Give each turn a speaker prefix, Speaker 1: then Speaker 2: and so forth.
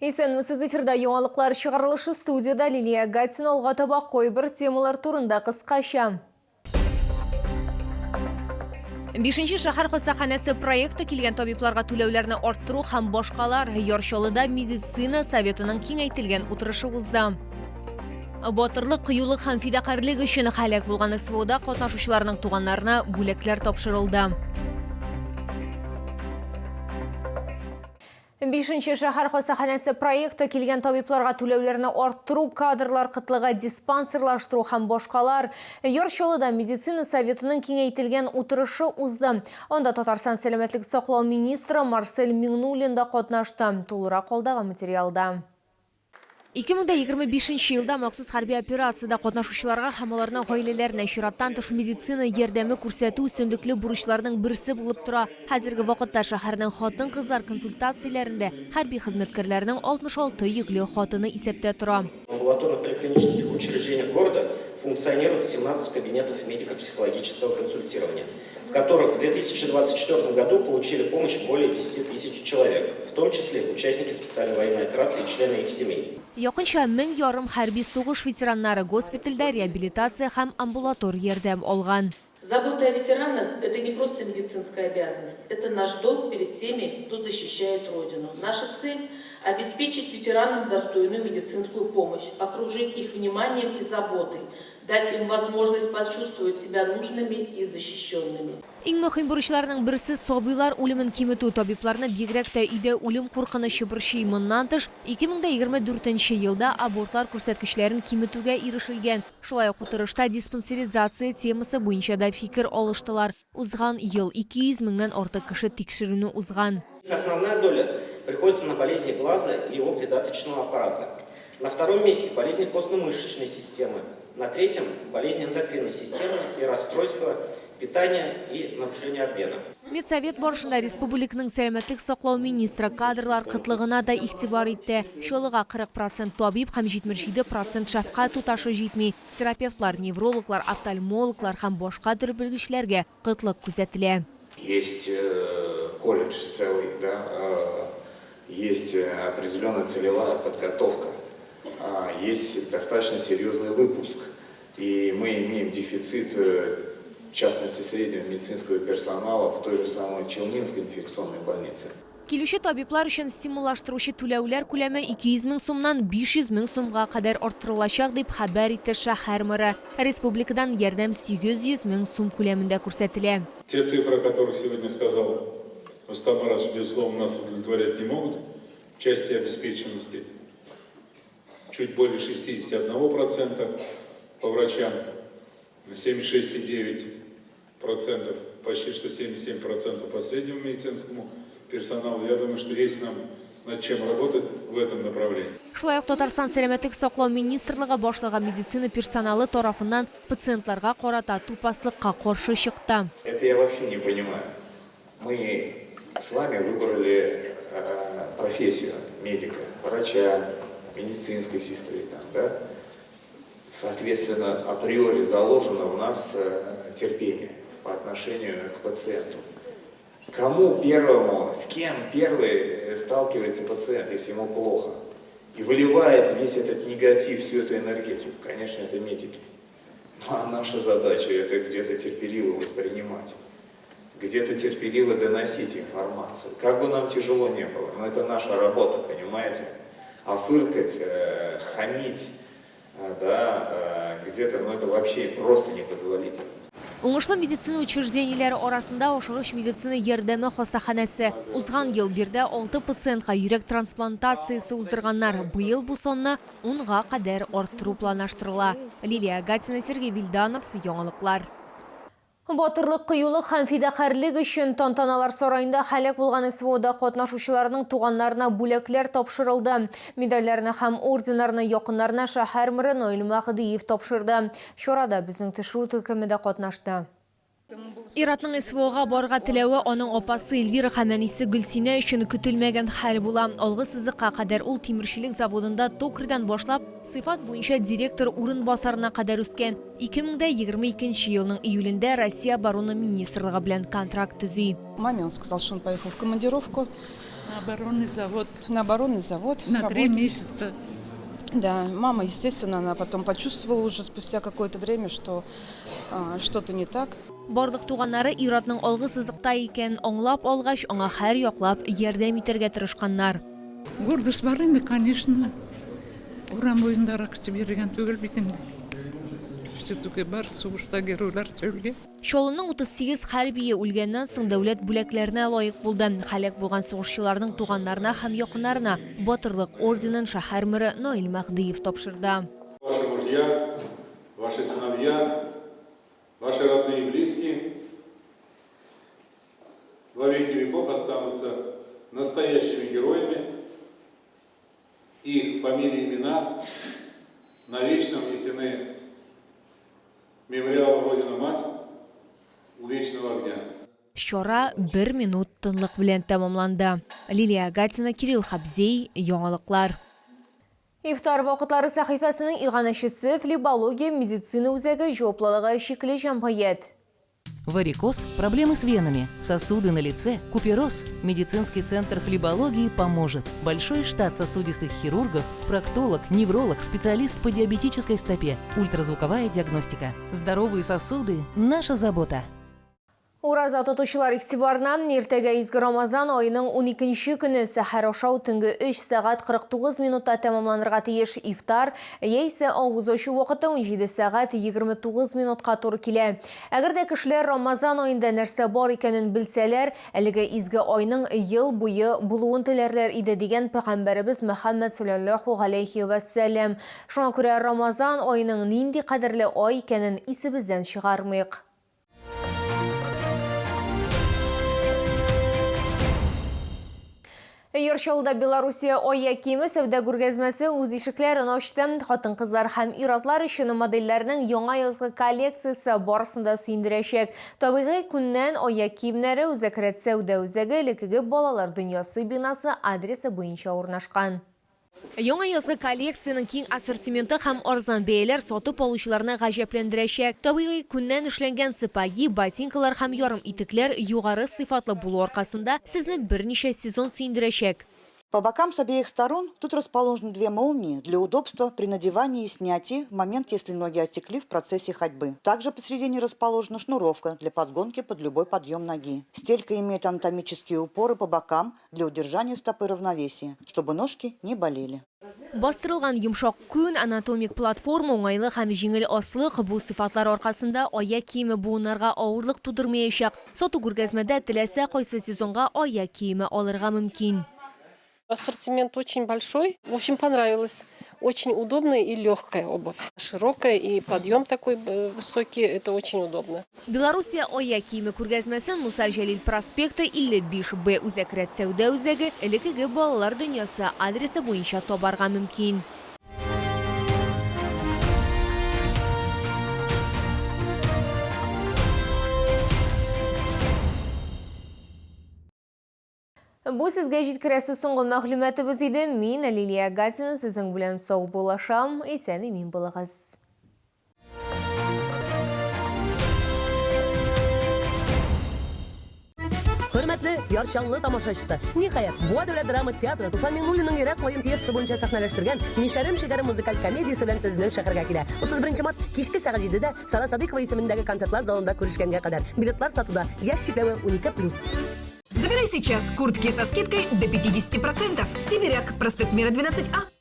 Speaker 1: Исәнмесез, эфирда яңалыклар чыгарылышы, студиядә Лилия Гатина. Алга таба кайбер темалар турында кыскача. Бишенче шәһәр хастаханәсе проекты, килгән табибларга түләүләрне арттыру һәм башкалар. Яр Чаллыда медицина советының киңәйтелгән утырышы узды. Батырлык, кыюлык һәм фидакарьлек өчен һәлак булган СВОда катнашучыларның туганнарына бүләкләр тапшырылды. Бишенче шәһәр хастаханәсе проекты, килгән табибларга түләүләрне арттыру, кадрлар кытлыгы, диспансерлаштыру һәм башкалар. Яр Чаллыда медицина советының киңәйтелгән утырышы узды. Анда Татарстан сәламәтлек саклау министры Марсель Миңнуллин да катнашты. Тулырак алдагы материалда. 2025 нче елда махсус хәрби операциядә катнашучыларга һәм аларның гаиләләренә чираттан тыш медицина ярдәме күрсәтү өстенлекле бурычларның берсе булып тора. Хәзерге вакытта шәһәрнең хатын-кызлар консультацияләрендә хәрби хезмәткәрләрнең 66 йөкле хатыны исәптә тора.
Speaker 2: В амбулаторно-поликлинических учреждениях города функционируют 17 кабинетов медико-психологического консультирования, в которых в 2024 году получили помощь более 10 тысяч человек, в том числе участники специальной военной операции и члены их семей.
Speaker 1: Якынча 1500 хәрби сугыш ветераннары госпитальдә реабилитация һәм амбулатор ярдәм алган.
Speaker 3: Забота о ветеранах, это не просто медицинская обязанность, это наш долг перед теми, кто защищает Родину. Наша цель, обеспечить ветеранам достойную медицинскую помощь, окружить их вниманием и заботой, Дать им возможность почувствовать себя нужными и защищенными.
Speaker 1: Иң мөһим бурычларның берсе, сабыйлар үлемен киметү. Табибларны бигрәк тә өйдә үлем куркынычы борчый. Моннан тыш, 2024 нче елда абортлар күрсәткечләрен киметүгә ирешелгән. Шулай ук утырышта диспансеризация темасы буенча да фикер алыштылар. Узган ел 200 меңнән артык кеше тикшеренү узган.
Speaker 2: Основная доля приходится на болезни глаза и его придаточного аппарата. На втором месте болезни костно-мышечной системы, на третьем болезни эндокринной системы и расстройства питания и нарушения обмена.
Speaker 1: Медсовет барышында республиканың сәламәтлек саклау министры кадрлар кытлыгына да игътибар итте. Чаллыга 40 процент табиб һәм 77 процент шәфкать туташы җитми. Терапевтлар, неврологлар, офтальмологлар һәм башка төр белгечләргә кытлык күзәтелә.
Speaker 4: Есть колледж целый, да, есть определенная целевая подготовка, есть достаточно серьезный выпуск. И мы имеем дефицит, в частности, среднего медицинского персонала в той же самой Челнинской инфекционной больнице.
Speaker 1: Килүче табиблар өчен стимуллаштыручы түләүләр күләме 200 мең сумнан 500 мең сумга кадәр арттырылачак, дип хәбәр итте шәһәр мэры. Республикадан ярдәм 800 мең сум күләмендә күрсәтелә.
Speaker 5: Те цифры, о которых сегодня сказал Рустам Маратович, безусловно, нас удовлетворять не могут в части обеспеченности. Чуть более 61% по врачам, 76,9%, почти что 77% по среднему медицинскому персоналу. Я думаю, что есть нам над чем работать в этом направлении.
Speaker 1: Шулай ук Татарстан Сәламәтлек саклау министрлыгы башлыгы медицина персоналы тарафыннан пациентларга карата тупаслыкка каршы чыкты.
Speaker 4: Это я вообще не понимаю. Мы с вами выбрали профессию медика, врача, медицинской сестры, там, да? Соответственно, априори заложено в нас терпение по отношению к пациенту. Кому первому, с кем первый сталкивается пациент, если ему плохо, и выливает весь этот негатив, всю эту энергетику? Конечно, это медики. Ну а наша задача это где-то терпеливо воспринимать, где-то терпеливо доносить информацию. Как бы нам тяжело не было, но это наша работа, понимаете? А фыркать, хамить, да, где-то, ну это вообще просто непозволительно.
Speaker 1: Уңышлы медицина учреждениеләре арасында ашыгыч медицина ярдәме хастаханәсе. Узган ел биредә алты пациентка йөрәк трансплантациясе уздырганнар. Быел бу санны унга кадәр арттыру планлаштырыла. Лилия Гатина, Сергей Вильданов, Яңалыклар. Батырлык, кыюлык һәм фидакарьлек өчен Тантаналар сараенда һәлак булган СВОда катнашучыларның туганнарына бүләкләр тапшырылды. Медальләрне һәм орденнарны якыннарына шәһәр мэры Наил Мәһдиев тапшырды. Чарада безнең төшерү төркеме дә катнашты. Ир-атның СВОга барырга теләве аның апасы Эльвира һәм әнисе Гөлсинә өчен көтелмәгән хәл була. Алгы сызыкка кадәр ул тимерчелек заводында токарьдан башлап, сыйфат буенча директор урынбасарына кадәр үскән. 2022 нче елның июлендә Россия Оборона министрлыгы белән контракт төзи.
Speaker 6: Маме он сказал, что он поехал в командировку. На оборонный завод.
Speaker 7: На оборонный завод.
Speaker 6: На 3 месяца.
Speaker 7: Да, мама, естественно, она потом почувствовала уже спустя какое-то время, что что-то не так.
Speaker 1: Барлык туганнары ир-атның алгы сызыкта икәнен аңлап алгач, аңа һәр яклап ярдәм итәргә тырышканнар.
Speaker 6: Гордость бар инде, конечно. Урам буендарак эчеп йөргән түгел бит инде. Все-таки бар сугышта геройлар үлгән.
Speaker 1: Чаллының 38 хәрбие үлгәннән соң дәүләт бүләкләренә лаек булды. Һәлак булган сугышчыларның туганнарына һәм якыннарына Батырлык орденын шәһәр мэры Наил Мәһдиев тапшырды.
Speaker 5: Ваши мужья, ваши сыновья, ваши родные и близкие во веки веков останутся настоящими героями. Их фамилии и имена навечно внесены в мемориал Родина-Мать у Вечного огня.
Speaker 1: Чара бер минут тынлык белән тәмамланды. Лилия Гатина, Кирилл Хабзей, Яңалыклар. Ифтар вакытлары сәхифәсенең иганәчесе Флебология медицина үзәге җаваплылыгы чикле җәмгыять.
Speaker 8: Варикоз, проблемы с венами, сосуды на лице, купероз. Медицинский центр флебологии поможет. Большой штат сосудистых хирургов, проктолог, невролог, специалист по диабетической стопе, ультразвуковая диагностика. Здоровые сосуды – наша забота.
Speaker 1: Ураза тотучылар игътибарына иртәгә изге Рамазан аеның 12 көне сәхәр ашау төнге 3 сәгать 49 минутта тәмамланырга тиеш. Ифтар яисә авыз ачу вакыты 17 сәгать 29 минутка туры килә. Әгәр дә кешеләр Рамазан аенда нәрсә бар икәнен белсәләр, әлеге изге айның ел буе булуын теләрләр иде, дигән пәйгамбәребез Мөхәммәд салләллаһу галәйһи вә сәлләм. Шуңа күрә Рамазан аеның нинди кадерле ай икәнен исебездән чыгармыйк. Яр Чаллыда Белоруссия аяк киеме сәүдә күргәзмәсе үз ишекләрен ачты. Хатын-кызлар һәм ир-атлар өчен модельләрнең яңа язгы коллекциясе барысын да сөендерәчәк. Табигый күннән аяк киемнәре Үзәк рәт сәүдә үзәге элеккеге Балалар дөньясы бинасы адресы буенча урнашкан. Яңа язгы коллекциянең киң ассортименты һәм арзан бәяләр сатып алучыларны гаҗәпләндерәчәк. Табигый күннән эшләнгән сапоги, ботинкалар һәм ярым итекләр югары сыйфатлы булу аркасында сезне берничә сезон сөендерәчәк.
Speaker 9: По бокам с обеих сторон тут расположены две молнии для удобства при надевании и снятии в момент, если ноги оттекли в процессе ходьбы. Также посередине расположена шнуровка для подгонки под любой подъем ноги. Стелька имеет анатомические упоры по бокам для удержания стопы равновесия, чтобы ножки не болели.
Speaker 1: Бастырылган йомшак күн, анатомик платформа, уңайлы һәм җиңел аслык бу сыйфатлар аркасында аяк киеме буыннарга авырлык тудырмаячак. Сату күргәзмәдә теләсә кайсы сезонга аяк киеме алырга мөмкин.
Speaker 10: Ассортимент очень большой. В общем, понравилось. Очень удобная и легкая обувь. Широкая и подъем такой высокий. Это очень удобно.
Speaker 1: Белоруссия аяк киеме күргәзмәсен Муса Җәлил проспекты 55 Б Үзәк рәт сәүдә үзәге элеккеге Балалар дөньясы адресы буенча табарга мөмкин. Бу сезгә җиткерәсе соңгы мәгълүматыбыз иде. Мин, Лилия Гатина, сезнең белән саубуллашам. Исән-имин булыгыз.
Speaker 11: Хөрмәтле Яр Чаллы тамашачысы, ниһаять, Буа дәүләт драма театры Туфан Миңнуллинның Йөрәк каен пьесасы буенча сәхнәләштергән Мишәрем шикәрем музыкаль комедиясе белән сезнең шәһәргә килә. 31 март кичке сәгать 7дә Сара Садыйкова исемендәге концертлар залында күрешкәнгә кадәр. Билетлар сатуда, яшь чикләве 12 плюс.
Speaker 12: Забирай сейчас куртки со скидкой до 50%. Сибиряк, проспект Мира 12А.